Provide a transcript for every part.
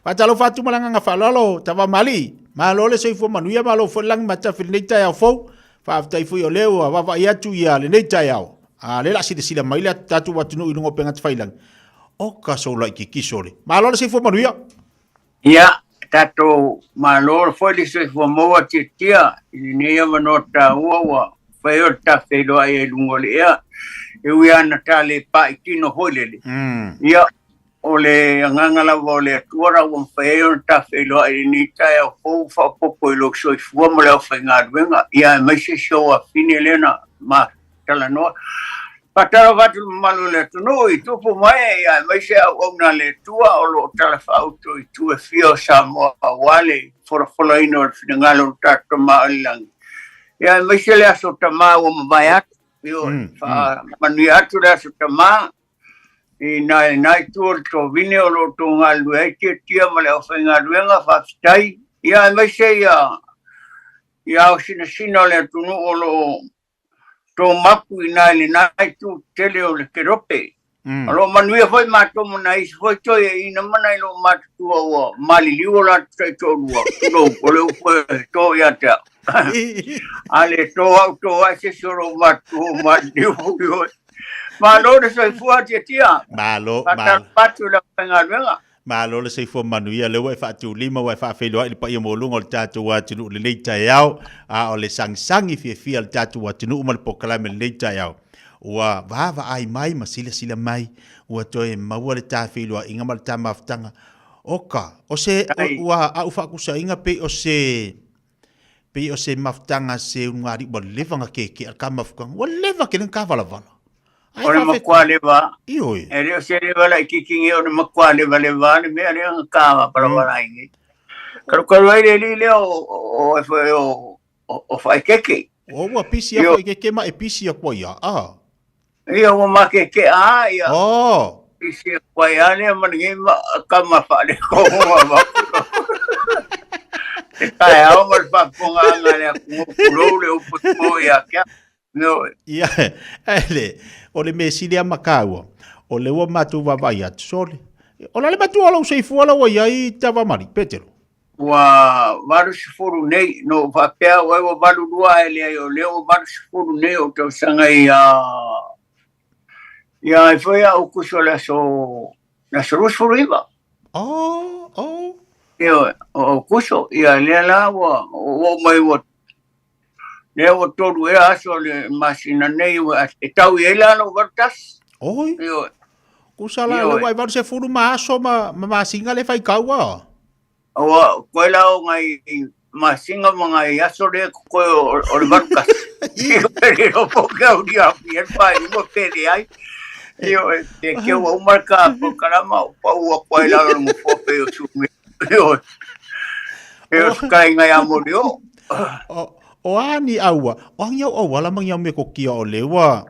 Faatalofa atu ma le agaga faaaloalo Tavamalii. Malo le soifua manuia, malo foi le lagi matafi i lenei taeao fou. Faafetai foi o lea ua vaavaai atu ia lenei taeao. A lea la silasila mai le tatou atunuu i luga o upega tafailagi. O ka sola i kikiso le. Malo le soifua manuia. Ia, tatou malo foi le soifua maua tiatia i lenei avanoa taua ua fai o le ta feiloai ai i luga o le ea. E ui lava ina ta le pai tino foi lele. Ia, o le agaga lava o le Atua la ua mafai ai ona ta feiloai i lenei taeao fou faaopoopo i lou soifua ma le aufaigaluega, ia aemaise si ou afine lea na ma talanoa. Faatalofa atu i le mamalu o le atunuu i tupu ma ee, ia aemaise auauna a le Atua o lo o talafaauto i itu e fia o Samoa aua le folafolaina o le finagalo o le tatou Tama o i le Lagi. Ia aemaise le Aso Tama ua mavae atu. Ioe, faamanuia atu le Aso Tama i nai itu o le tovine o lo o outou galulue ai tiatia ma le aufaigaluega, faafetai. Ia aemaise ia ia ao sinasina o le atunuu o lo o tou mapu i ina i lena itu tele o le kerope. O lo o manuia foi matou ma nai isi foi toeaiina ma nai loomatutua ua maliliu o latou taitoalua, tulou, o le upu e to ia te au. A le to au to ai se isi o loomatutua ua maliliu. Malo le soifua tiatia. Malo, malo. Faatalofa atu i le aufaigaluega. Malo le soifua manuia, lea ua e faatulima ua e faafeiloai le paia maualuga o le tatou atunuu i lenei taeao, a o le sagisagi fiafia o le tatou atunuu ma le polokalame i lenei taeao. Ua vaavaai mai ma silasila mai, ua toe maua le ta feiloaiga ma le ta mafutaga. Oka, o se, ua au faakusaina pei o se, pei o se mafutaga se ulugalii ua leva ona kekea le ka mafutaga, ua leva tele ona ka valavala. Ai, O le makuā leva, Ioe. e le o se leva laitiiti nei, o le makuā levaleva le mea lea na ta valavala ai nei. Kalukalu ai le alii lea o, o, o, o, o Whaekeke. O ua pisi a Whaekeke ma e pisi aku ai a. Ah. Ia ua makeke a ia. Oh. Pisi aku ai a lea ma lenei ma kama whaale ko ma ma. Te tae ao ma le whaponga anga le aku ngopulou le upu ko ia kia. No. Ia, ele, o le mea sili a makaua, o le ua matou vaavaai atu, sole. O la le matua o lou soifua la ua iai Tavamali, Petero. Ua 80 nei, na ou faapea au ai ua 82 ae leai o lea ua 80 nei ou tausaga ia ia ai foi a Aukuso le aso le aso 29. Oh, oh. Ia, o Aukuso, ia lea la ua oo mai ua lea ua tolu ea aso le masina nei ua e tau i ai la lou 81. Oi. Ioe. Kusa la le ua 80 ma aso ma ma masina le faitau a. Ua koe la o ngai masinga ma ngai aso le koe o, o le 81. Io e le po ke au ni au i pa i mo pe le ai. Io e te ke ua umar ka po kalama o pa ua koe la lo mo fo pe o su me. Io e o skai ngai amo lio. O, o a ni aua, o angi au aua la mangi au me kokia o le ua,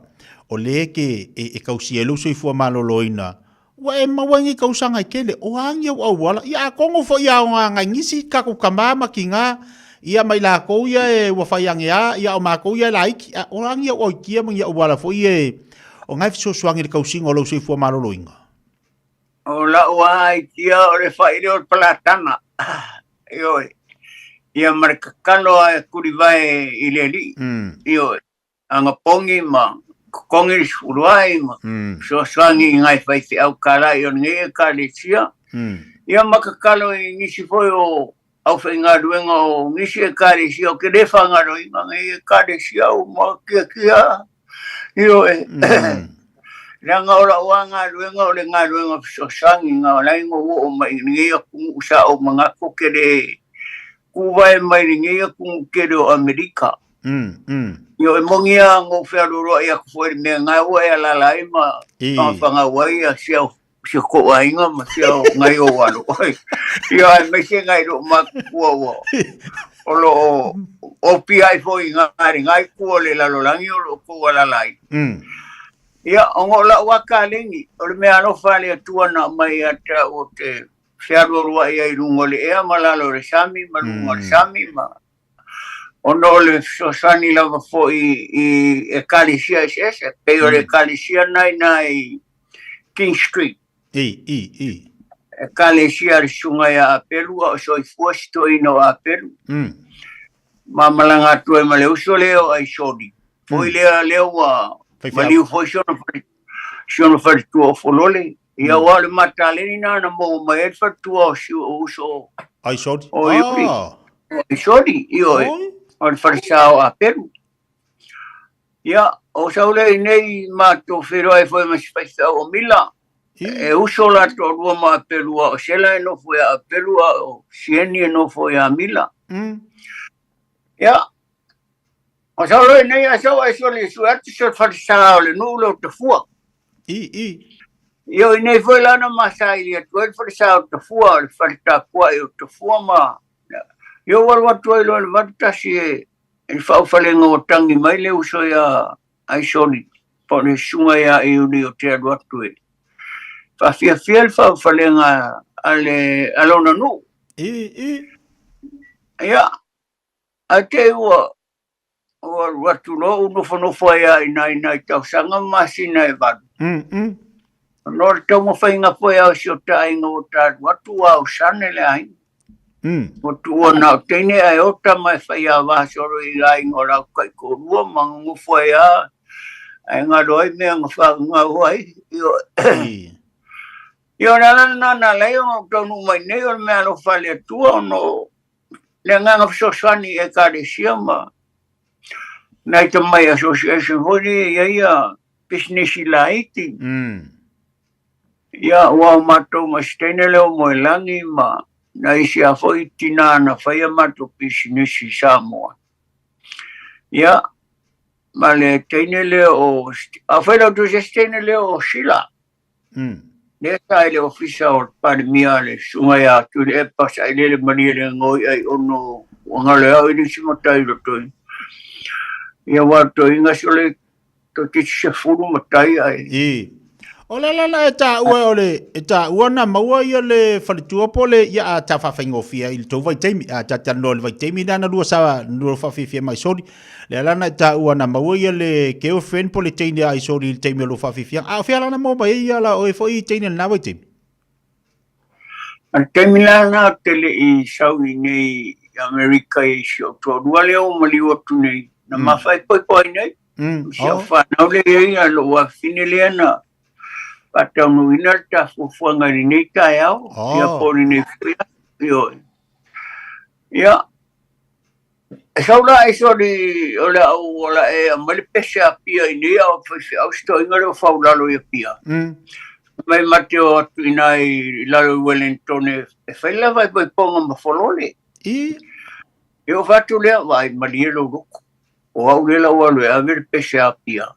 o le ke e, e kausi e lou soifua maloloina. Ua e maua i nei tausaga e tele, o a ni au auala, ia atonu foi a ona nai nisi tatou tama ma tina, ia ma i latou ia e ua fai ane a, ia o matou ia e laiti, a o a ni au aitia ma ni auala foi e, o na e fesoasoani i le tausiga o lou soifua maloloina? O lau lava aitia o le fai lea o le palatana, ioe, ia ma le tatalo lava e tulivae i le Alii, ioe. Agapogi ma totogi le sefulu ai ma fesoasoani i nai faifeau kālā i o lenei Ekalesia. Ia ma tatalo i nisi foi o aufaigaluega o nisi Ekalesia ou te le faagaloina nei Ekalesia uma tiatia. Ioe. Leaga o lau lava galuega o le galuega fesoasoani na ala ai ona ou oo mai i lenei atunuu sa ou manatu ou te le tuvae mai i lenei atunuu tele o Amerika. Ioe, e moni lava na ou fealualuai atu foi i le mea lena ua e alaala ai ma fagafagau ai si au si o kou aiga ma si au nai ou alo. Ia, aemaise nai lou matutua ua o lo o opi ai foi i lena itu o le lalolagi o lo o tou alaala ai. Ia, ona o lau lava kaleni, o le mea alofa a le Atua na aumai ia te au ou te fealualuai ai i luga o le ea ma lalo o le sami ma luga o le sami ma ona o le fesoasoani lava foi i ekalesia eseese, pei o le ekalesia lena i ina i King Street. I, i, i. Ekalesia a le Susuga ia Apelu a o soifua si toeaina o Apelu. Ma malaga atu ai ma le uso lea o Aisoli. Foi lea lea ua maliu foi si ona fale si ona faletua o Folole. Ia aua o le mataleni na na maua mai ai le faletua o si ou uso o Aisoli. O Iuli. Aisoli, ioe. O le falesa o Apelu. Ia, o sau lea i nei matou feiloai foi ma si faifeau o Mila. E uso la toalua ma Apelu a o Sela e nofo ia Apelu a o Sieni e nofo ia Mila. Ia, o sau loa i nei a sau ai soli e sue atu se falesa o le nuu lea o Tafua. Ia o i nei foi la na ma saili atu ai le falesa o Tafua, o le fale tapuai o Tafua ma... Ia ua alu atu ai loa i le 81 e i le faaofalega ua tagi mai le uso ia Aisoli, po o le susuga ia Iuli ou te alu atu e faafiafia le faaofalega a le a lona nuu. Ia, ae te i ua ua alu atu loa ou nofonofo ai lava i ina i nai tausaga ma masina e 8. Ona o le taumafaiga foi a si o ta aiga ua ta alu atu ua ausane le aiga. Ua tuua na o teine ae o tama e faiava solo i aiga o lau taitoalua ma nonofo ai lava ae galo ai mea na faagau ai. Ia o le ala lena na ala ai ona ou taunuu mai nei o le mea alofa a le Atua ona o le agaga fesoasoani i Ekalesia ma nai tamai association foi lea e i ai ia pisinisi laiti. Ia, ua o matou ma si teine lea o Moelagi ma nai isi lava foi tina na faia matou pisinisi i Samoa. Ia, ma le teine lea o, a fai lau tusi se teine lea o Sheila. Lea sa i le ofisa o le Palemia le susuga ia Tuilaepa Sailele Malielegaoi Aiono ua galo e au i le isi matai roto i. Ia ua toiga sole toeitiiti 10 matai ae. I. O le ala la e taua o le e taua na maua ia le faletua po o le ia a ta faafaigofie i le tou vaitaimi a ta talanoa i le vaitaimi lea na lua sa lua faafiafia mai soli. Le ala na e taua na maua ia le girlfriend po o le teine a Aisoli i le taimi o lua faafiafiaga. A o fea la na maua mai ai ia la oe foi teine i lena vaitaimi? A le taimi la lena ou te le i sau i nei i Amerika i si ou toalua lea ua maliu atu nei, na mafaepoepo ai nei. Si au fanau lea e i ai, lou afafine lea na faataunuuina le ta fuafuaga i lenei taeao, ia po o lenei foi aso. Ioe. Ia, e sau la e soli o le au o la e aumai le pese a Apia i nei a o faifeau si toeaina lea o Faulalo i Apia. Mai ma te o atu i ina i lalo i Wellington e fai lava e poipoga ma Folole. E oo atu lea, vaai malie lou loto. O au lea la ua alu e ave le pese a Apia,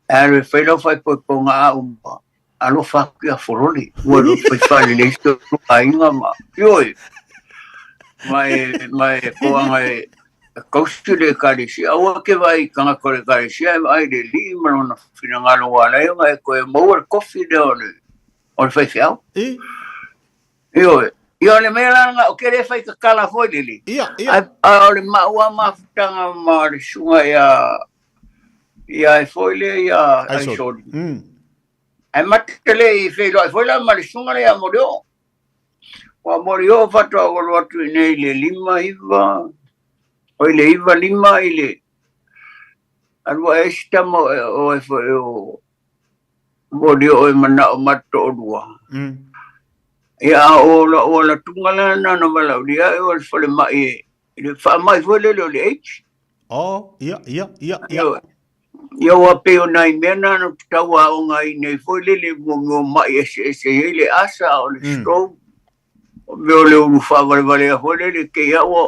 ae alu e fai lau faaipoipoga a uma, alofa atu ia Folole, ua alu e fai faalelei si ou aiga ma, ioe, ma e, ma e koaga e, e kausi le ekalesia. Aua ke vaai i tagata o le ekalesia, e vaai i le alii ma lona finagalo ua ala ai ona e toe maua le kofi lea o le, o le faifeau. Ioe. Ia o le mea la lena, ou te le fai tatala foi lele. Ia, ia. Ai, a o le maua mafutaga ma le susuga ia, ia e foi lea ia Aisoli. Ae mate le i feiloai foi la ma le susuga lea ia Molioo. Ua Molioo faatoa ou alu atu i nei i le 59, oi le 95 i le alu ae isi tama o e foi o Molioo e manao ma toalua. Ia a o lou alatuga la na na valaaulia ai o le falemai i le faamai foi lele o le AIDS. Oh, ia, ia, ia, ia. Ia ua pei o nai mea na na tatau aoga ai nei foi lele mo mea o mai eseese e i ai le asa o le stroke. O mea o le ulu faavalevalea foi lele te ia ua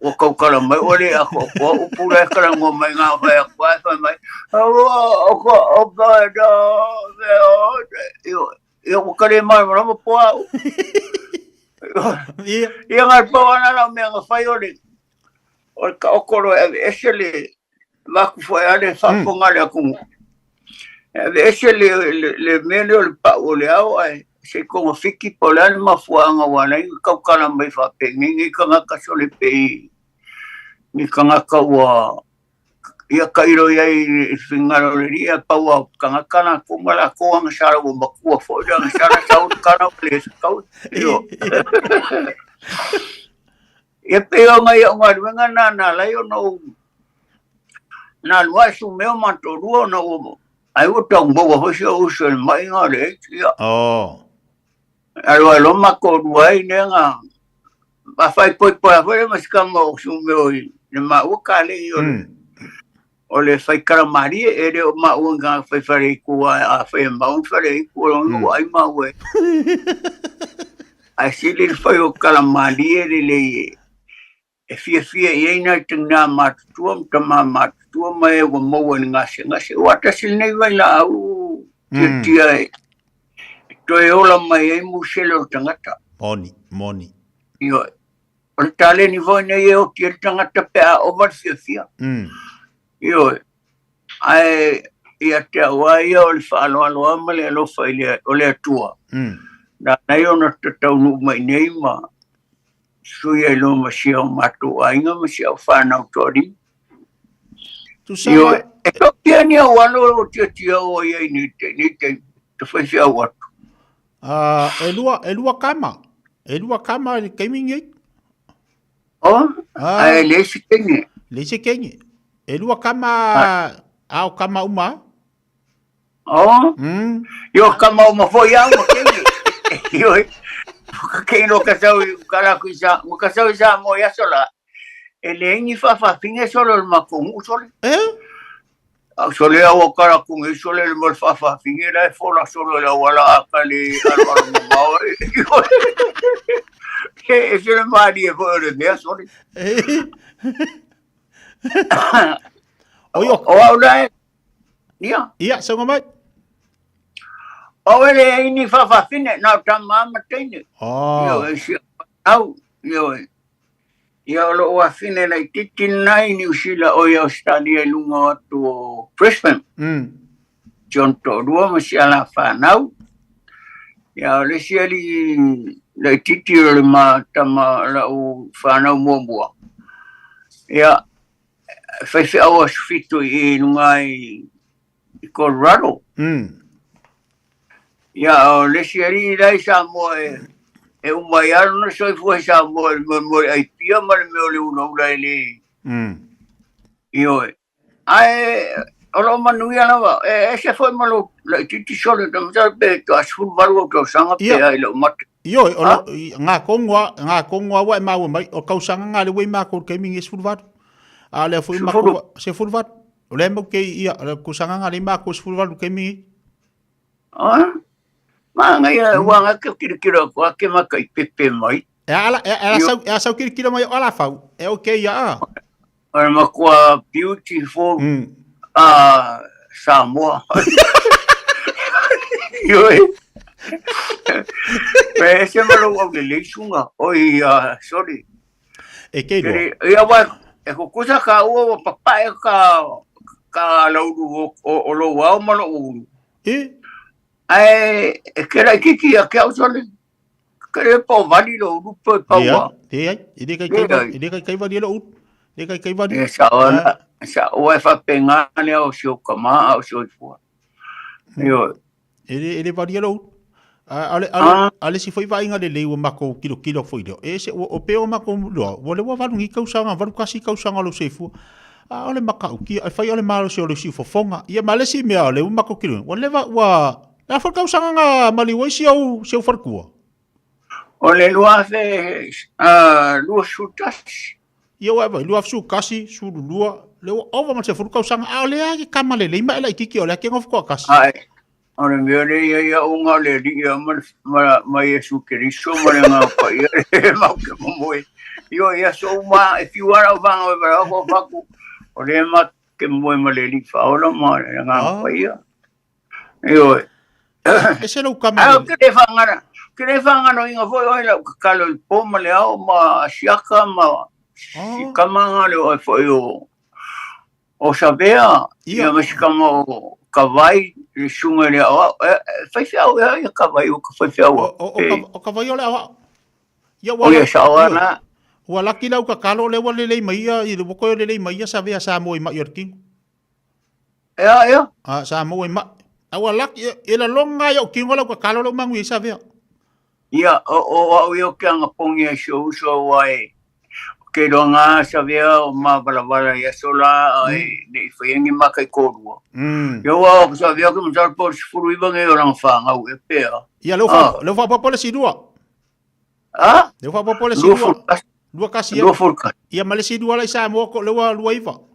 ua tautala mai ua le atoatoa upu la e talanoa mai na fai atu ae fai mai ia ua ka le malamalama po au. Ia. Ia na pau ana lau mea na fai o le o le taoto loa e aveese le vaku foi a le faafofoga a le atunuu. E aveese le, le, le mea lea o le pau o le ao ae se i togafiti po o le a le mafuaaga ua ala ai ona tautala mai faapenei nei tagata sole pei ni tagata ua Ia tailo i ai i le finagalo o le Alii, ae pau lava o tagata latou ma latou agasala ua matua foi le agasala, sau le tala ua le fetaui. Ioe. Ia pei o nai au galuega na na ala ai ona ou na alu ae sumeo ma toalua ona ua ai ua tau maua foi si ou uso i le maʻiga o le AIDS. Ia. Oh. Alu ai loa matou ai lea na faafaipoi foi le ma si tama o sumeo i le maua kalei o le o le faikala malie e le o maua ni tagata fai faleitu a fai e maua ni faleitu o lona ua ai maua e ae sili le fai o kala malie lelei e fiafia i ai nai tina matutua ma tama matutua ma e ua maua i le gasegase. Aua tasi lenei vailaau tiatia e toe ola mai ai musele o le tagata. Moni, moni. Ioe. O le taleni foi nei e oti ai le tagata pe a ova le fiafia. Ioe. Ae ia te au lava ia o le faaaloalo lava ma le alofa i le, o le Atua. Na ala ai ona taunuu mai nei ma sui ai loa ma si o matou aiga ma si au fanau toalima. Tusa Ioe, e toatia ni au alo o tiatia o ai ai nei te nei te te faifeau atu. E lua, e lua kama. E lua kama i le taimi nei. Oh, ae le isi teine. Le isi teine. E lua kama, a o kama uma. Oh. Io kama uma foi au ma keine. Io ke no ka sau ka la ku sa, ka sau sa mo ya sola. E le ni fa fa finge solo le ma ko mu sole. Eh? Au sole au ka la ku ngi sole le mo fa fa finge la e fola solo le wala a ka le alo alo mo mao. E e sole ma li e fo le mea sole. Eh. O io. O au la Ia. Ia, sauga mai. O e leai ni faafafine, na o tama ma teine. Oh. Ioe, si au, ioe. Ia o lou afine laitiiti lena i Niu Sila o i Ausetalia i luga atu o Brisbane. Si ona toalua ma si ala fanau. Ia o le isi alii laitiiti o le ma tama lau fanau muamua. Ia, faifeau aso 7 i luga i Colorado. Ia, o le isi alii la i Samoa e, e uma ai lava lona soifua i Samoa i le mea o le ai pia ma le mea o le ulaula e le... Ioe. Ae o lo o manuia lava, e ese foi ma lou laitiiti sole, masalo pe toa 18 ou tausaga pe a i lou mate. Ioe, o lo, ngā kongoa, ngā kongoa ua e maua mai, o kausaga ngā le ua i mākou le taimi nei 18. A o lea foi mākou, 18. O lea mau kei ia, o le kausaga ngā le i mākou 18 le taimi nei. Ah, māngaia, ua ngā ke kirikira ko ake maka i pepe mai. E ala, e ala sau, e sau kirikira mai o ala fau, e o kei ia a. O le makua beautiful Samoa. Ioe. Pe ese ma lou aulelei suga. Oi, sorry. E kei loa. Ia wa, e kukusa ka ua ua papae ka, ka alaulu o lou ao ma lou ulu. E? Ae, e ke laitiiti ia ke au sole. Ke po vali lou ulu pe paua. Leai, e le kai kai, e le kai kai vali lou ulu. Le kai kai vali. E sa ona, sa o e faapena lea o si ou kama a o soifua. Ioe. E le vali lou ulu. A le, a le, a le si foi vaaiga lelei ua matou kilokilo foi lea. E se, o pe o matou loa, ua le ua valu ni tausaga, 81 tausaga o lou soifua. A o le matautia, e fai o le malosi o le siufofoga. Ia ma le isi mea o le ua matou kilo, ua leva, ua, le a foi le tausaga na maliu ai si au, si au faletua? O le 2021. Ia ua e 2021, 12, le ua ova ma le 10 tausaga, a o lea ke kama lelei ma e laitiiti o lea ke nofo toatasi. Ae, o le mea lea ia ia uga o le Alii ia ma Iesu Keriso ma le Agaga Paia e mau ke momoe. Ioe, i aso uma e fiu lava lau vaga e valaau ko faku, o lea ma ke momoe ma le Alii Faaola ma le Agaga Paia. Ioe. E se lou kama Ae ou te le faagana, te le faaganoina foi oe i lau tatalo i le po ma le ao ma Asiata ma si tama na le oe foi o o Savea, ia ma si tama o Kavai, le susuga i le aoao. E faifeau ea ia Kavai o ka faifeau atu. O Kavai o le aoao. Ia ua, o ia sao ana. Ua laki lau tatalo o lea ua lelei mai ia, ua toe lelei mai ia Savea Samoa i mai o le tino. Ea, ea. A, sa maua i mai. A ua laki, e laloga lava i ou tino lau tatalo lau manuia i Savea. Ia, o, o au ia o ke agapogi ai si ou uso aua e, o ke iloaga a Savea o mavalavala i aso la a e le i faia ni maka i Kolua. Ia ua o Savea ke masalo po o le 19 nei o lana fanau ea pe a. Ia, lea ua lea ua faaopoopo le isi lua. A? Lea ua faaopoopo le isi lua. Lua kasi ia. 21. Ia ma le isi lua la i Samoa ko lea ua 29.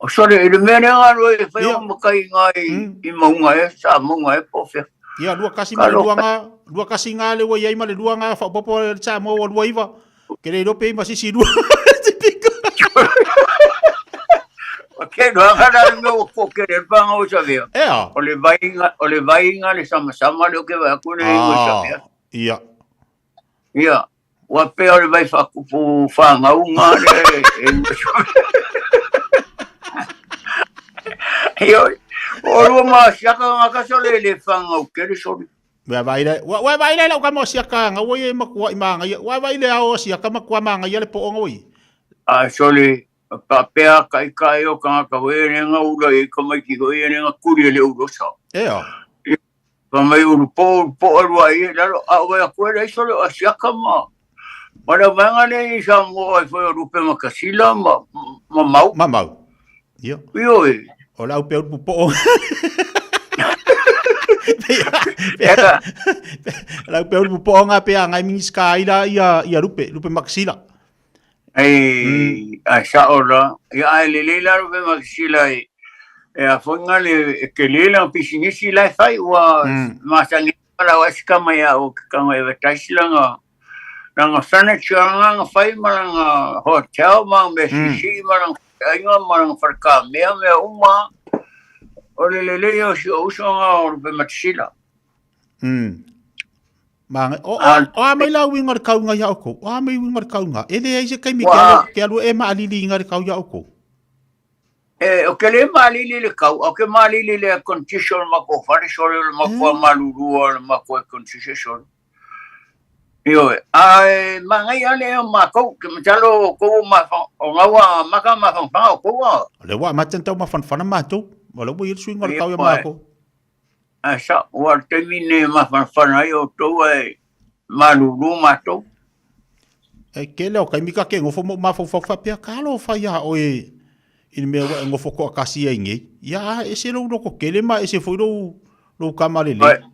O sole, i le mea lea galue e fai o makai ngā i maunga e, sa maunga e po fea. Ia, 21 ma le lua ngā, 21 ngā le ua i ai ma le lua ngā faaopoopo le Samoa ua 29. Ke le iloa pe i ma se isi lua. O ke noa ngā la le mea ua koke le panga o Savea. Ea. O le vaiga, o le vaiga le samasama le o ke vai aku le ingo i Savea. Ia. Ia. Ua pea o le vai whakupu whangau ngā le e Io, o rua ma siaka ngā kaso le le whangau kere sori. Ua vai le, ua ua vai le lau ka mo siaka ngā ua i makua i maanga ia. Ua vai le ao siaka makua maanga ia le po ngā ui. A soli, pa pea kai kai o ka ngā kawe e ngā ula i ka mai ki hoi e ngā kuri e le urosa. Ea. Fa mai ulu po ulu po alu ai e lalo a ua aku e leai sole o asiaka ma ma le vaega lea i Samoa ai foi o Lupe Makasila ma ma Mau. Ma Mau. Ia. Ioe. O le au pea ulu popo. Eka. Le au pea ulu popo nga pea ngai minista ai la ia ia Lupe, Lupe Makasila. Ai, a sao la, ia ai lelei la Lupe Makasila i e a foi nga le e ke le la pisinisi la e fai ua masani la wa sika mai a o ke kanga e advertise langa langa furniture nga nga fai ma langa hotel ma me sisi ma langa ainga ma langa wharka mea mea uma o le lelei o si o uso nga o Lupe Makasila. Ma, o, o, o a mai la uiga o le kauga iā oukou? O a mai uiga o le kauga? E leai se taimi ke alu, ke alu e maalili iga le kau iā oukou. E, o ke le maalili le kau, o ke maalili le air condition ma ko fale sole o le makoa malulu o le makoa air condition sole. Ioe, a e mangai ale o makou, ke masalo o kou o mafa, o ngaua maka mafanfanga o kou a. O le ua amata ona tau mafanafana matou, o le ua i ai le suiga o le kau ia makou. A sa, ua le taimi lenei e mafanafana ai outou ae malulu matou. E kele o kaimi ka ke ngofo mo mafaufau faapea, talofa iā oe i le mea ua e ngofo toatasi ai nei. Ia a ese lou loko kele ma ese foi lou, lou kama lelei.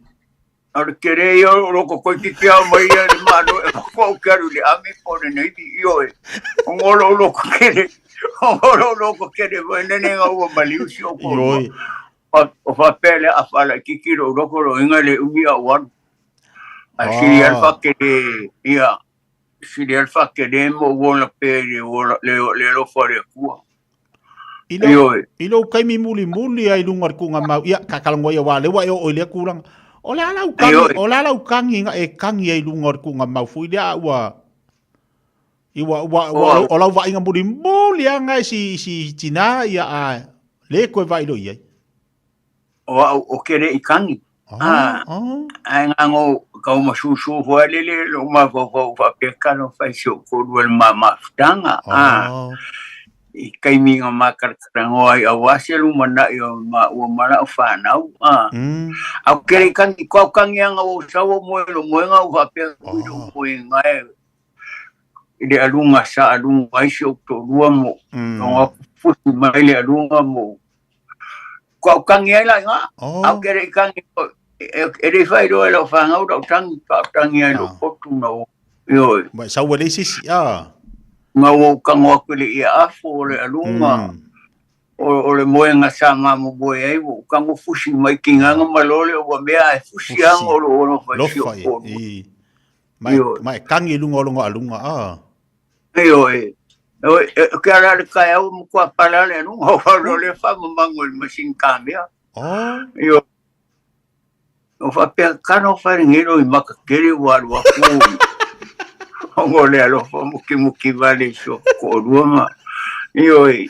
O le kele ia o loko koe kiki au mai ia le malo e wako ke alu le ami po le navy ioe. O ngolo o loko kele, o ngolo o loko kele, mo e nene ngā ua maliu si o kōrua. Ioe. O faapea le afa laitiiti lou loko loiga le umi a ou alu. Ae sili ai le faatele, ia, sili ai le faatele ma ou ola pea i le ola, le, le alofa o le Atua. I lou, i lou taimi mulimuli ai i luga o le tuugamau, ia, tatalanoa ia aua o lea ua e oo i lea tulaga. O le a lau tagi, o le a lau tagi na e tagi ai i luga o le tuugamau foi lea a ua, I ua, ua, ua, o lau vaaiga mulimuli lava lena i si, i si tinā, ia, a le toe vaai loa i ai. O au, o ke le i kani. Ah, ah. Ae ngago kau ma susu foi le le lo mafaufau faapea talofa i si ou toalua i le ma mafutaga. Ah. I taimi na matalakalangoa ai aua se lumanai o maua ma lau fanau. A o ke le i kani, ko au kani anga ua ou sau o moe lo moega ou faapea atu i lou moega e i le aluga sa aluga ai si ou toalua mo mm. fusi mai le aluga mo ko au tangi ai la iga oh. au ke le tangi e le fai loa e lau fanau lau tangi pa au tangi ai lo ah. potu na o ioe Mai sau le sisi ah. Nga o kango aku le ia afo o le aluga mm. o le moega sa mamomoe ai ua ou tago fusi mai kigaga ma loa lea ua mea ae fusi aga o lou alofa i si ou toalua. Ioe. Ma e kagi i luga o lona aluga, a. Ioe. O ke ala le kaeao ua matua pala le aluga o whalo le whamamago i le masini kamea. Oh. Ioe. O faapea kana o wharingero i makakele ua alu aku o le alofa mukimuki vale i si ou toalua ma. Ioe.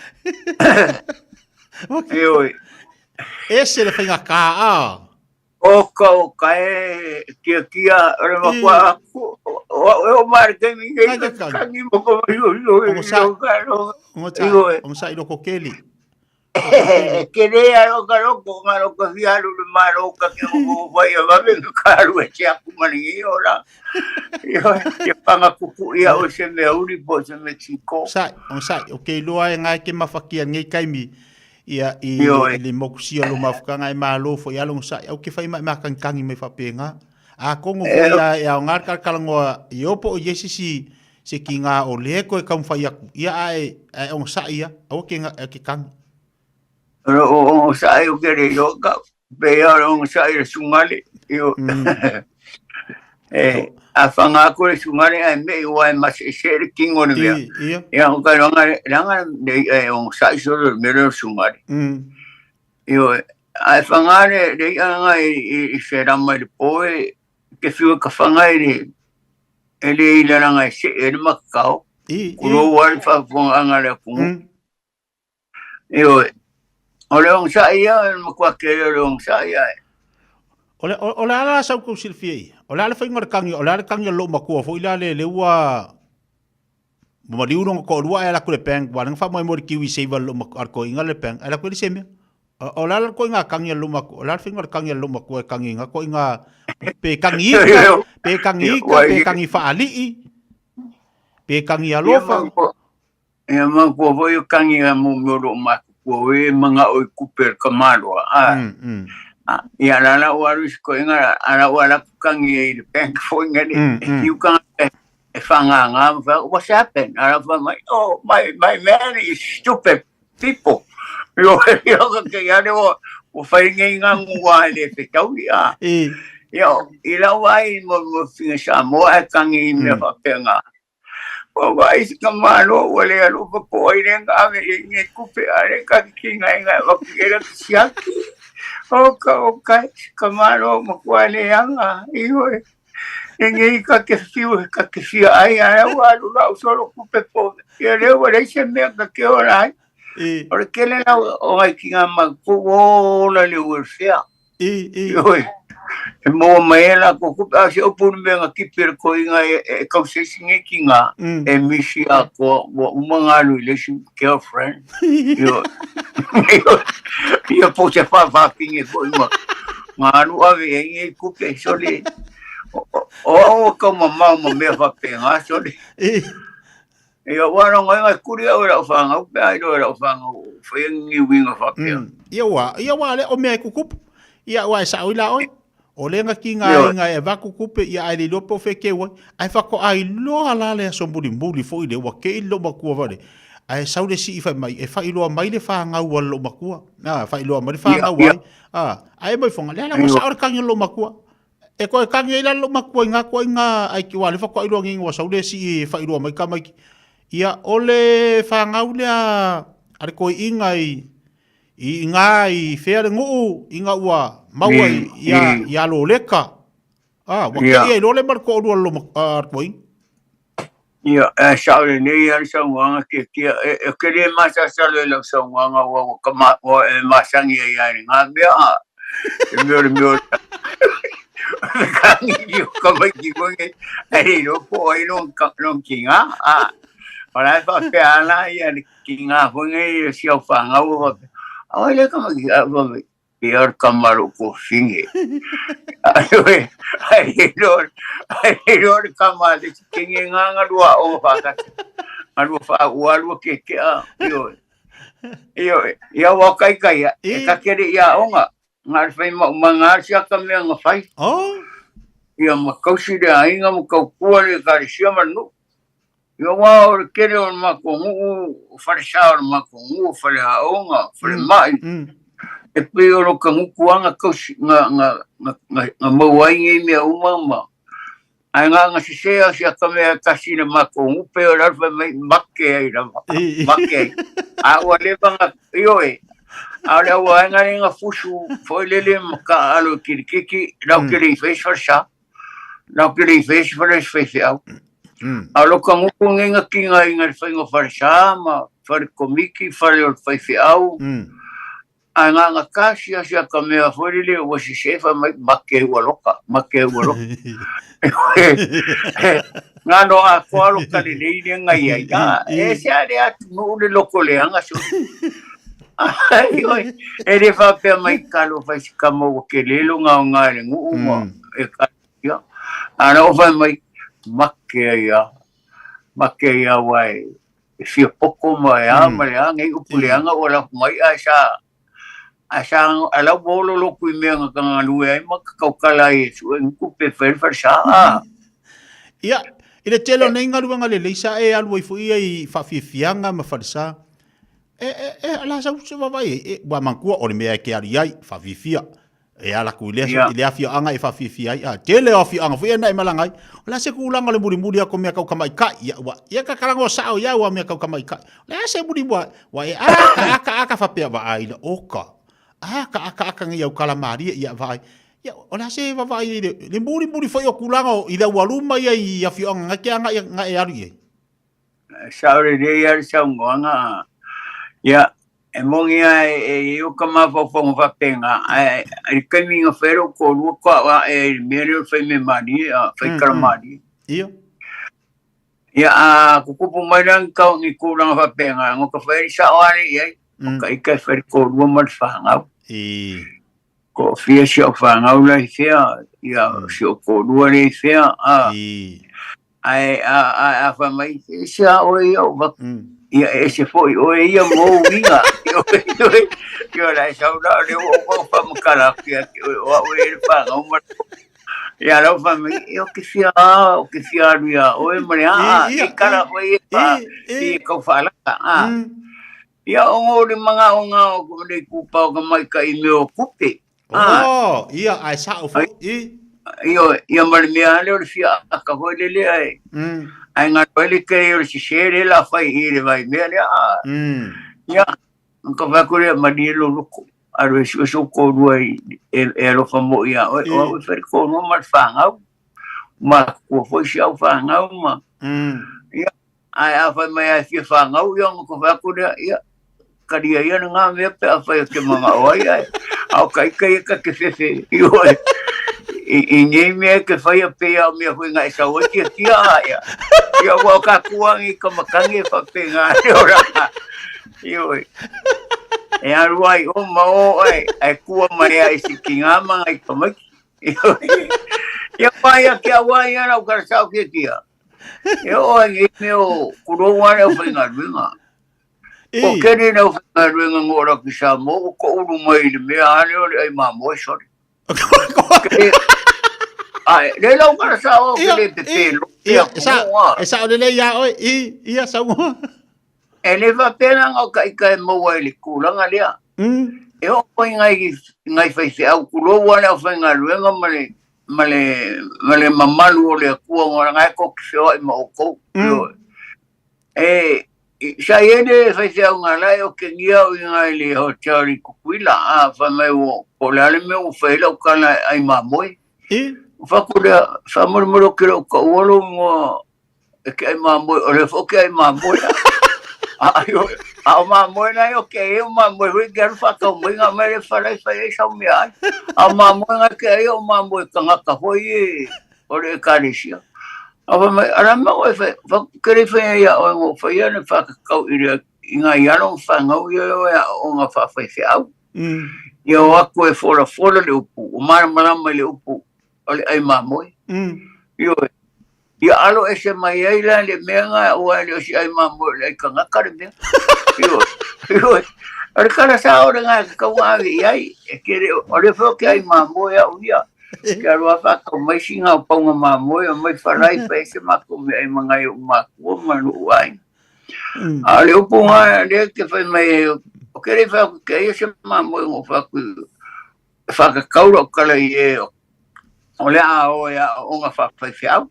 Ioe. Ese le faigata, a. Oka oka e kiakia o le makua aku o au e o mai le taimi nei ka tangi mo ko mai o o sa o sa i loko keli. E kele a o ka loko, nga loko fia alu le malo ka ke o vai a vave ka alu e te aku maningi o la. Io, e panga kuku ia o se mea uri po se me tiko. Sai, o sai, o ke iloa e ngai ke mawhakia ngei kaimi, ia i le mokusia lo mafukanga e malo fo ia longo sai, au ke whai mai makankangi mai whapenga. A kongo fo ia e au ngā kalakalangoa i opo o yesisi Se ki ngā o le koe kaumwhai aku, ia ae, ae ongo sa'i ia, aua ke, nga, ke kangi. O ongo sa'i o ke rei o ka, pe ia o ongo sa'i le sungale, io. E, a whanga aku le sungale ai me i wai mas e se le kingo le mea. Ia. Ia o kai ranga, ranga le e ongo sa'i solo le mea le sungale. Io, ai whanga le, le ia nga i, i se rama i le poe, ke whiu ka whanga i le, E le i laranga e se e le makao. I, i. Kuro wari whafonga anga le kungu. E oe. O le ong sa ia, e makua ke o le ong sa ia. O le, o, o le ala sau kou silfia i. O le ala whainga le kangi, o le ala kangi o lo makua fo ila le le ua ma liu no ko lua e ala ku le bank, wa nga fa mo mo kiwi saver lo makua ko inga le bank, ala ku le semia. O le ala ko inga kangi o lo makua, o le ala whainga le kangi o lo makua e kangi inga ko inga pe kangi ika, pe kangi ika, pe kangi whaali'i, pe kangi alofa. Ia ma kua foi o kangi a mo meo lo makua we manga o i kupe ka maloa. A, Ia la la o aru ko inga ala o ala kangi e le bank fo inga le e kanga e whanga ngā what's happened? Ala fa mai oh my man is stupid people. Io io ka ke ia le o o whai ngai ngā ngua le te tauri a. Ia i lau ai mo mo finga sa mo e kangi i mea whapenga. O vai se ka malo ua le alu pa po ai le nga ave i nge kupe a le ka ki ngai ngai wa ki era ki siaki. O ka o ka ka malo mo kua le anga i hoi. E nge ka ke fiu ka ke fia ai a ua alu la usolo kupe po. Ia le ua le se mea ka ke ora ai. O le kele la o ngai ki ngā mau ku o la le welfare. I. Oi. E moa mai e la ko kupe a se opu ni mea ngā kipi re ko inga e, e kausesi nge ki ngā e misi a ko wa uma ngā lui le si girlfriend. Io. Ia po se wha wha pinge ko inga. Ngā anu ave e nge kupe sole. O o o ka mamau ma mea wha pe ngā sole. Ia ua rongo inga kuri au e lau whangau pe ai roa e lau whangau whai ngi winga whapea. Ia ua le o mea e kukupu. Ia ua e sao i la oi. O le nga ki ngā inga e va kukupe ia ai le lopo fe ke ua. Ai whako ai loa la le aso muri muri fo i le ua ke i lo makua vale. Ai sau le si i whai mai e whai loa mai le whangau a lo makua. Na whai loa mai le whangau ai. Ah, ai mai whanga le ala ua sao le kangi lo makua. E koe kangi ai lalo makua i ngā koa i ngā ai ki wā le whakoa iloa ngi ngua sau le si i whairoa mai ka mai ki. Ia o le whangau lea a le koe inga i i ngā i whea le nguu i ngā ua maua i ia i a loleka. Ah, wa ke ia i lole mar ko olua lo a koe. Ia, e sao le nei a le saunoaga ke kia, e, e ke le masasalo e lau saunoaga ua ua ka ma, ua e masangi ai ai ngā mea a, e mea o le mea o le kangi i o ka mai ki koe nge, ai ro po ai long, ka, long ki ngā, a, o la e whapea ana ia le ki ngā koe nge i si au whangau o whapea, a oi le ka mai ki, a, whapea, Ia ka maro ko finge. Ai ai ro ai ro ka ma le kinge nga nga lua o fa ka. Nga lua fa ua lua ke ke a io. Io ia wa kai kai e ka kere ia onga. Nga fai ma ma nga sia ka mea nga fai. Oh. Ia ma kausi le ainga ma kau kua le ka le sia ma nu. Ia wā o le kele o le makou nuu, o falesa o le makou nuu, faleaoga, falemai. E pei o lo ka ngukuaga kausi, nga, nga, nga, nga, nga maua ai nei mea uma ma. Ae nga nga sese au sia ka mea e tasi i le makou nuu, pei o le alu fai mai, make ai lava, make ai. A ua leva nga, ioe, a o le auaega lea nga fusu foi lele ma kaaalo i kilikiki, lau ke le i fai se falesa. Nā ke le i whai se whare se whai wheau. A lo ka ngoko ngenga ki ngā inga le whainga whare sā ma whare komiki, whare o le whai wheau. A ngā ngā kasi asi a ka mea whare le ua se se whai mai make ua loka, make ua loka. Ngā no a koa loka le leire ngai ai. E se a le atu nu le loko le anga so. Ioe, e le faapea mai kalo fai si kama ua kele lona aoga i le nuu ma e ia. A na ua fai mai, make ai a, make ai a aua e fia poto ma e a ma le a nei upu leaga ua lafo mai ae sa ae sa ae la ua olo lotu i mea na ka galue ai ma ka tautala ai e sue ni tupe e fai ai le falesa a. Ia, i le tele o nei galuega lelei sa e alu ai foi ia i faafiafiaga ma falesa, e, e, e, o le a sau se vaavaai ai, e, ua manatua o le mea e te alu i ai, faafiafia. E ala atu i lea, i le afioaga e faafiafia ai. A, tele o afioaga foi ia na e malaga ai. O le a se tulaga o le mulimuli atu o mea tau tamaitai? Ia, ua, ia ta talanoa sao ia ua mea tau tamaitai. O le a se muli ua, ua e aka, aka, aka faapea vaai la, oka. Aka, aka, aka nei au kala malie, ia vaai. Ia, o le a se vaavaai ai le, le mulimuli foi o tulaga o, i le aualuma ia i afioaga na te agai na e alu i ai. Sao lelei lava le saunoaga. Ia, e moni lava e i ai o ka mafaufauga faapena, ae i le taimi na fai ai lou toalua faatoa ae ai i le mea lea o le fai mea malie, fai tala malie. Ia. Ia, a tutupu mai la ni ni tulaga faapena, na ka fai ai le sao lava lea i ai, o ka ita e fai le toalua ma le fanau. Toafia si au fanau la i fea, ia si ou toalua lea i fea, a. Ae a a a fai mai, e ese a oe ia o vaku. Ia e ese foi oe ia mo uiga. Ia la e sau la le o o whamakala atu ia te oe o au e le whangau ma Ia lau fai mai, e o ke fia a, o ke fia alu ia oe ma le a, e kala foi e pa, i kau whaalaka, a. Ia o ngō le manga o ngā o ko nei kūpao ka maikaʻi me o kupe. Oh, ia, ae sao foi, i. Ia, ia ma le mea lea o le fia aka foi lele ae. Ae ngalo ai le kei o le sese le la fai i le vai mea lea. Ia, ka fai atu lea malie lo loko. Alu e sue sou toalua i e alofa mo ia oe. O au e fai le toalua ma le fanau. Ma kua foi si au fanau ma. Ia, Ae a fai mai a e fia fanau, ia ona ka fai atu lea, ia, kalia ia na ngā mea pe a fai o te mangao ai, ae, a o ka ika ia ka te whewhe, i oe, i nei mea e te whai a pēia o mea hui ngā e sau ai tia tia a ia. Ia ua o ka kuangi ka makangi e whape ngā reo rā. I oe. E aru ai o ma o ai, ai kua mai ai si ki ngā manga i pamaiki. I oe. Ia wai a kia wai ia rau karasau kia kia. E oo ai ngei mea o kuroua le aufaigaluega. O kene le aufaigaluega ngo ora ki Samoa ua koʻulu mai i le mea a lea o le ʻai mamoe sole. Ae, le lau kala sa o ke le pepe lo. Ia, e sao lelei ia oe, i, ia saunoa. E le faapea la o ka ika e maua i le tulaga lea. E oo mai ngai, ngai faifeau, tulou lava le aufaigaluega ma le, ma le, ma le mamalu o le Atua nga nga e tou te feoai ma outou. E, sa i ai le faifeau nga la e otegia au i ngai le hotel i Tutuila, a fai mai ua, po o le a le mea ua fai ai lau tala e ai mamoe. Fai atu lea, faamolemole ou te le o taua lou igoa E ke ai mamoe, o le fo ke ai mamoe. A a o mamoe na o ke ai o mamoe hui ke alu whakau mai ngā mai le wharai whai ai sau mea ai. A o mamoe ngā ke ai o mamoe tangata hoi e o le ekalesia. A whai mai, ara mai oe whai, whakere whai ai a oe ngō whai ana whakakau i rea i ngā iaro whangau i oe a o ngā whawhai wheau. Ia o aku e fora fora le upu, o maramarama i le upu o le ai mamoe. Ioe. Ia alo ese mai ai la le mea nga aua e le o si ai mamoe o le ai kangaka le mea. Ioe. Ioe. O le kala sa o le nga ke kau ave i ai, e kere o le fo ke ai mamoe au ia. Ke alo a whakau mai si ngā paunga mamoe o mai wharai whai se mako me ai mangai o makua ma luu ai. A le upu ngā le te whai mai o ke rei whai ke ai se mamoe ngo whaku whakakau rau kala i e o le a o e a o ngā whawhaiwheau.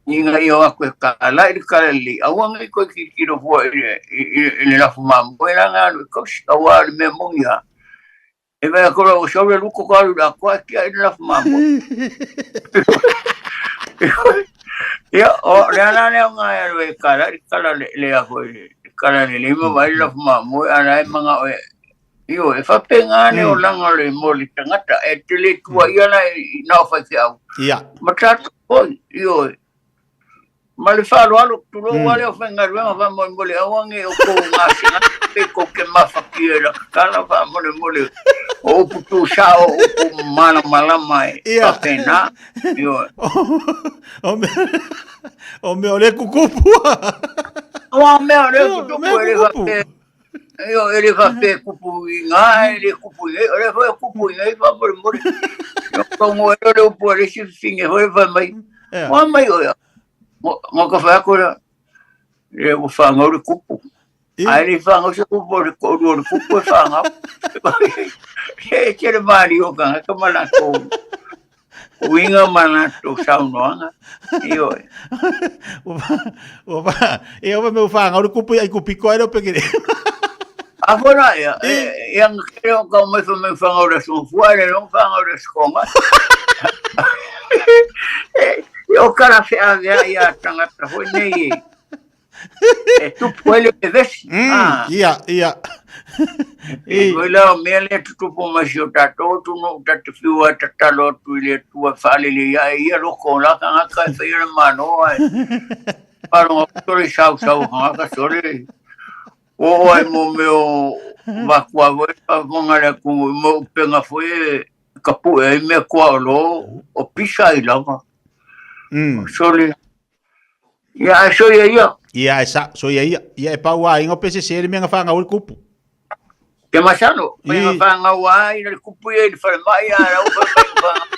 I ngā i o aku e ka la i le kala li. Aua ngai koe ki ki roho i le, i, i, i le lafu mamoe la ngā alu i kausi. Aua le mea mongi ha. E mea kora o sau le luko ka alu la koa kia i le lafu mamoe. Ia, o le ala lea o ngā alu e kala i kala le, le aho i le kala le lima mai le lafu mamoe ala e manga o e Ioe, e faapena le olaga o le mo le tagata, e te le tuuaia la i nā o faifeau. Ia. Ma tatou foi, ioe. Ma le faaaloalo, tulou lava le aufaigaluega faamolemole aua ne i outou gasegase pe tou te mafatia i laka tala faamolemole o upu tuusao o upu malamalama e faapena. Ioe. O mea o lea e tutupu. Aua o mea o lea e tutupu e le faapea. Ioe, e le faapea e tupu i ina, e le tupu i inei, o lea foi e tupu i inei faamolemole. Ua taunuu ai le upu a le isi fafine foi fai mai, Ua mai oe, na ta fai atu lea, e ua fanau le kupu. Ae le i fanau se kupu, o le toalua o le kupu e fanau. E tele malie o tagata ma latou uiga ma latou saunoaga. Ioe. E ova me whāngau le kupu i kupiko ai pe kere. A foi la ia, ia nga kere o kau mai wha mai whangau le sofua, le long whangau le skonga. E o kara whea vea ia tangata hoi nei e. E tupu ai le vevesi. Ah. Ia, ia. E foi la o mea lea tutupu mai si o tātou atunuu ta te whiu ai tatalo atu i le Atua e faalele ia e ia loko o la tagata e whaia le Malo ae faalogo atu le sausau o tagata sole o o ai mo mea o makua foi faafofoga le atunuu mo upega foi e kapue ai mea kuaolo o pisa ai lava. Sole Ia, ae soia ia. Ia, ae sa, soia ia. Ia, e pau a inga pe se se le mea nga whangau le kupu. Te masalo, mai nga whangau a ina le kupu ia i le whalemai a rau whai mai whangau.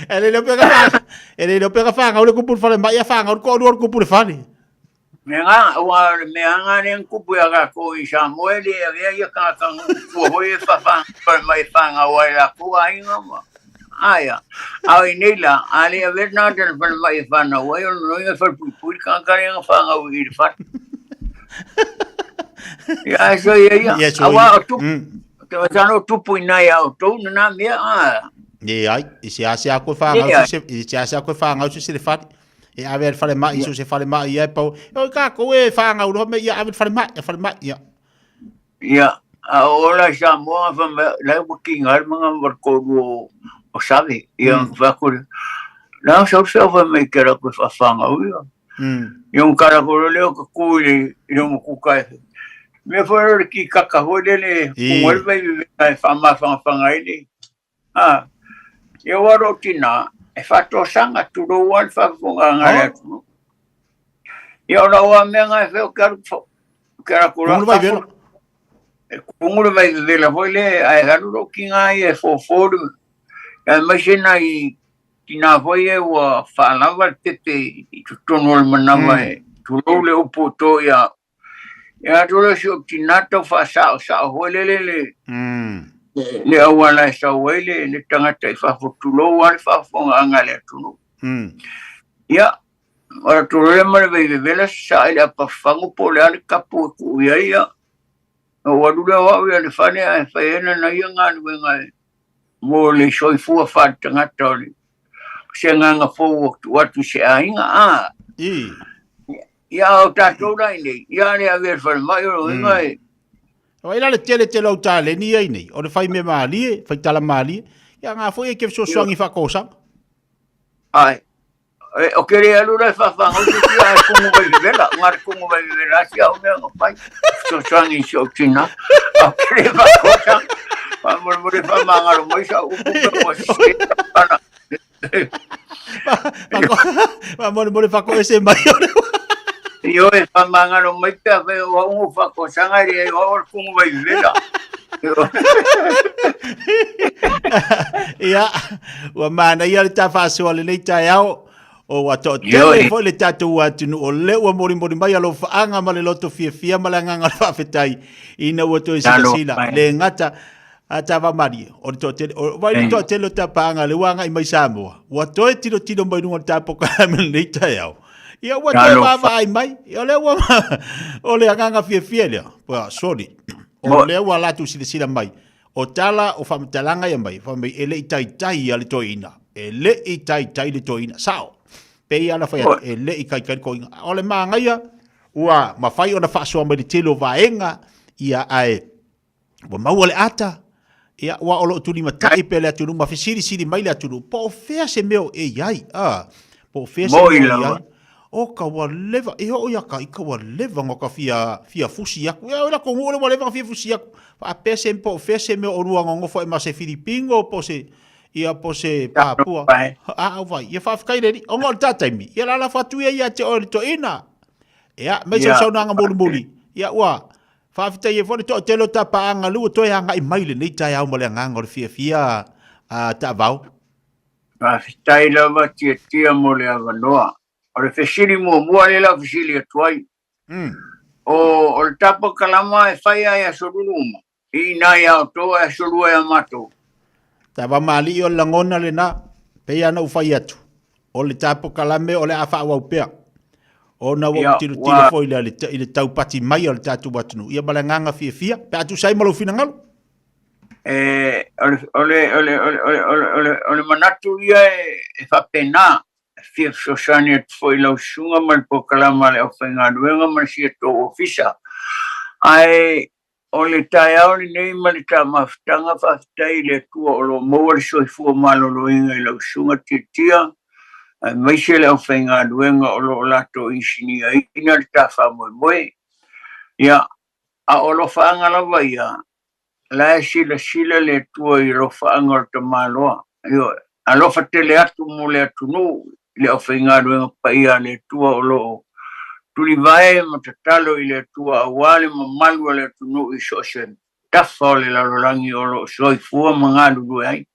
E le leo pe nga e le leo pe nga whangau le kupu le whalemai a whangau le koa le kupu le whale. Me nga, ua le mea nga le kupu ia kākou i Samoa e le avea ia kākā ua hoi e whawhanga whalemai e whangau ai lākou aiga ma. Aia, a i nei la, a le avea nā tana whalemai e whanau ai, o noinga whalepuipui le kākā le nga whangau i le whare. Ia, e so ia ia. Ia, so Aua ia. o tupu, te wasano o tupu i nai au tou na nā mea, a. E ai, i se ase a koe whangau Ia. se, i se ase a koe whangau se se le whare. E ave ai le falemai, so se falemai ia e pau. E oi kākou e whāngau loa me ia ave le falemai, e falemai, ia. Ia, a o ola i Samoa, wha mea, lai ua ki ngai manga war koru o, o Save, ia, mm. wha kore. Nā, sa uwhea wha mei ke rako e whawhangau ia. Ia un kara kore leo ka kū i le, i le umu kuka e. Mea wha le ki kaka hoi lele, kungoi vai me e whamawhangawhanga i le. Ā, i aua rōtina, e whātōsanga tulou ai le whakafonga le atunuu. Ia o lau mea ngai wheo ke aru ke ara kura. Kungulu vai vela. E kungulu vai vela foi le ai haru ro ki ngai e fōfōru. Ai mai se nai ki nā foi e ua whaalava le pepe i totonu o le manawa e tulou le upu tō ia Ia atu le si o tina tau whaasao sao hoi le le le le auala e sau ai le le tangata i fafo tulou a le faafofoga anga le atunuu. Ia, o la tulu le ma le vaivevela sa i le apafagu po o le a le kapu e kuu i ai ia. Na ou alu lea o au ia le fale ae fai ai lana ia galuega e mo le soifua faaletagata o le se agaga fou ua tuu atu i se aiga a. Ia o tātou la i nei, ia le ave le falemai o loiga e. O ai la le tele tele au taleni ai nei, o le fai me mālie, fai tala mālie, ia ngā foi e ke fesoasoani whakosanga. Ai, e, o ke re alu la e whawhanga, o te tia e kungu vai vevela, ngā re kungu vai vevela, sia o mea ngā pai, fesoasoani i si o tina, o ke re whakosanga, whamore more whamangaro mai sa upu pe o se, ana. Faamolemole faakoese mai o le Ioe, faamagalo mai pe afai o au o faakosaga e leai o au o le kumu vaivela. Ia, ua manaia le ta faasoa lenei taeao. O ua toatele foi le tatou atunuu o lea ua molimoli mai alofaaga ma le loto fiafia ma le agaga o le faafetai ina ua toe silasila. Le gata A tava marie, o le toatele, o vai le toatele o tapaanga le ua agai mai Samoa, ua toe tilotilo mai luga o le tapokalame lenei taeao. Ia ua toe vaavaai mai, o lea ua, o le agaga fiafia lea, pua, sorry, o lea ua latou silasila mai, o tala o faamatalaga ia mai, fai mai e le i taitai ia le toeaina, e le i taitai le toeaina, sao, pei lava ona fai atu, e le i taitai le toeaina. O le manaia, ua mafai ona faasoa mai le tele o vaega, ia ae, Ua maua le ata, Ia, aua o lo o tulimatai pea le atunuu ma fesilisili mai le atunuu, po o fea se mea o e i ai, a, po o fea se mea o e i ai. O ka ua leva, e oo ia ka ika ua leva ona ka fia, fia fusi aku. Ia, o la kongu ole ua leva ona fia fusi aku. Faapea se, po o fea se mea o olua nonofo ai ma se Filipino, po o se, ia, po o se Papua. A, au vai, ia faafetai le Alii. Ona o le ta taimi, ia la lafo atu ia ia te oe le toeaina. Ia, mai sau saunoaga mulimuli, ia ua, Faafetai ai foi le toatele o tapaaga lea ua toe agai mai lenei taeao ma le agaga o le fiafia a taavao. Faafetai lava Tiatia mo le avanoa. O le fesili muamua lea la fesili atu ai. O, o le tapa kalama e fai ai aso lulu uma. I ina ia outou e aso lua ia matou. Taavao maalii o le lagona lena, pei lava ona ou fai atu, O le tapokalame o le a faaauau pea. Ona ua ou tilotilo foi lea i le taupati mai o le tatou atunuu, ia ma le agaga fiafia, pe a tusa ai ma lou finagalo. E, o le, o le, o le, o le, o le, o le, o le manatu ia e faapena, e fia fesoasoani atu foi i lau susuga ma le polokalama a le aufaigaluega ma le sia tou ofisa. Ae O le taeao lenei ma le ta mafutaga, faafetai i le Atua o lo o maua le soifua maloloina i lau susuga Tiatia, aemaise le aufaigaluega o lo o latou inisiniaina le ta faamoemoe. Ia, a o alofaaga lava ia, la e silasila le Atua i alofaaga o le tamaloa. Ioe, alofa tele atu mo le atunuu i le aufaigaluega paia a le Atua o lo o tulivae ma tatalo i le Atua aua le mamalu o le atunuu i so o se tafa o le lalolagi o lo o soifua ma galulue ai.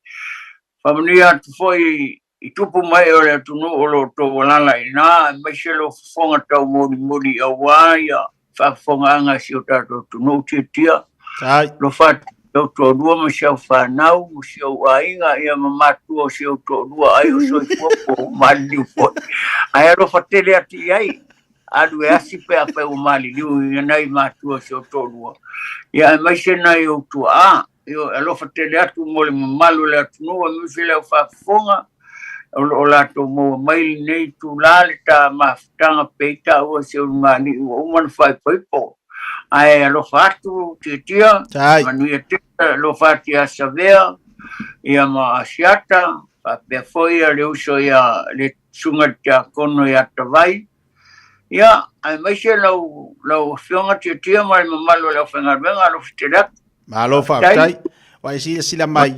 Faamanuia atu foi i tupu ma ee o le atunuu o lo o outou alaala i ina, aemaise lou fofoga taumolimoli aua ia faafofogaaga a si o tatou atunuu tiatia. Alofa atu i ou toalua ma si au fanau ma si ou aiga ia ma matua o si ou toalua ai o soifua po o maliliu foi. Ae alofa tele atu i ai, alu e asi pe afai ua maliliu i nai matua o si ou toalua. Ia aemaise nai ou tuaa, Ioe, alofa tele atu mo le mamalu o le atunuu aemaise le au faafofoga o lo o latou maua mai lenei itula le ta mafutaga pei taua si ulugalii ua uma ona faaipoipo. Ae alofa atu Tiatia, manuia tele, alofa atu ia Savea ia ma Asiata, faapea foi le uso ia le susuga i le Tiakono ia Tavai, Ia, aemaise lau, lau Afioga Tiatia ma le mamalu o le aufaigaluega, alofa tele atu. Malo faafetai. Ua e silasila mai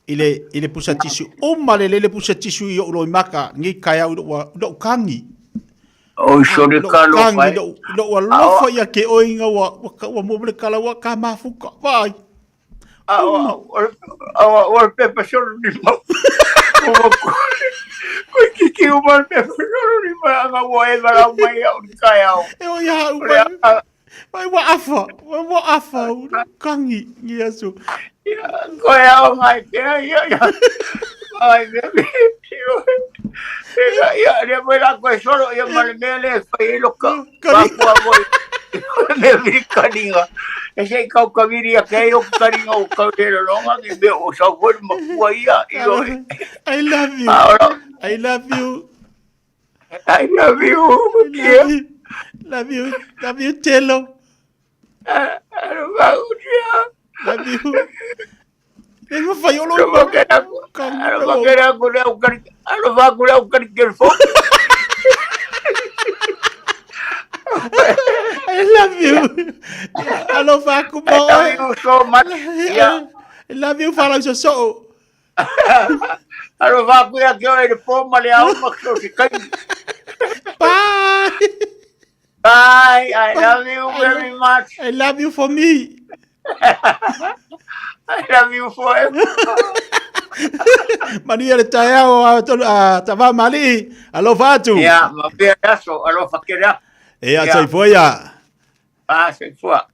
i le, i le pusa tisu. Uma lelei le pusa tisu i ou loimaka, nei taeao i lou, lou kagi. Oi sole ka alofa e. Lou, lou alofa ia ke oe ina ua, ua, ua mua le kala ua ka mafuka. Vai. O le pepa solo ni mau. Koe kiki uma le pepa solo ni mau anga ua e varau mai au ni kai au. E o ia au mai. Mai ua afa, ua afa, ua kangi, ni aso. Ia, koe au ngai pea, ia, ia. Ai, mea, mea, ia, ia, ia, mai la koe solo, ia, ma le mea le fai e loka. Papua moi. Me viri karinga. E sei kau kawiri a kei o karinga o kau te ronga ki me o sau foi mapua ia. I love you. I love you. I love you. I love you. Love you. Love you, Telo. Love you. E mawhai o lou I love you. Alofa aku mo. I love you so much. Yeah. I love you whalau so so. Alofa aku ia ke oe le pō ma le ao ma so se kai. Bye. Bye. I love you very much. I love you for me. I love you forever. Manuia le taeao a tolu a tava mali. Alofa atu. Ia, ma pea aso, alofa kere atu. Ia, soifua ia. Ah, soifua.